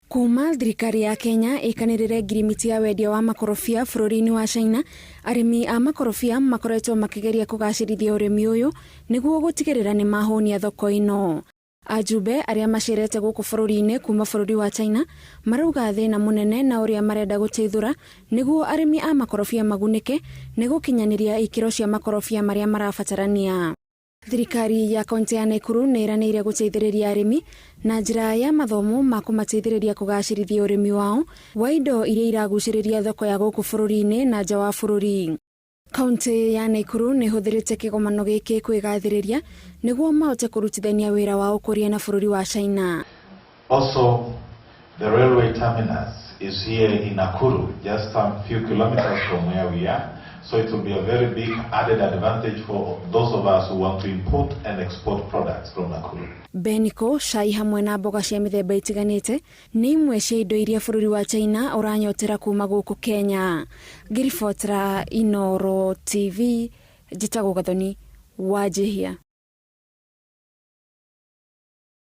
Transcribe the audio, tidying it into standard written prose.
Kuma thirikari ya Kenya ĩkanĩrĩre ngirimiti ya wendia wa makorobia bũrũri-inĩ wa China, arĩmi a makorobia makoretwo makĩgeria kũgacĩrithia ũrĩmi ũyũ nĩguo gũtigĩrĩra nĩ mahũnia thoko ĩno. Ajumbe arĩa macerete gũkũ bũrũri-inĩ kuma bũrũri wa China marauga thĩna mũnene na ũrĩa marenda gũteithũra nĩguo arĩmi a makorobia magunĩke nĩ gũkinyanĩria ikĩro cia makorobia marĩa marabatarania. Thirikari ya kaunti ya Nakuru nĩ ĩranĩire gũteithĩrĩria arĩmi na njĩra ya mathomo ma kũmateithĩrĩria kũgacĩrithia ũrĩmi wao wa indo iria iragucĩrĩria thoko ya gũkũ bũrũri-inĩ na nja wa bũrũri. Kaunti ya Nakuru nĩ ĩhũthĩrĩte kĩgomano gĩkĩ kwĩgathĩrĩria nĩguo mahote kũrutithania wĩra wa ũkũria na bũrũri wa China. Also, the railway terminus is here in Nakuru, just some few kilometers from where we are. So it will be a very big added advantage for those of us who want to import and export products from Nakuru. Beniko, cai hamwe na mboga cia mĩthemba itiganĩte nĩ imwe cia indo iria bũrũri wa China ũranyotera kuma gũkũ Kenya. Ngĩribotera Inooro TV, njĩtagwo Gathoni Wanjihia.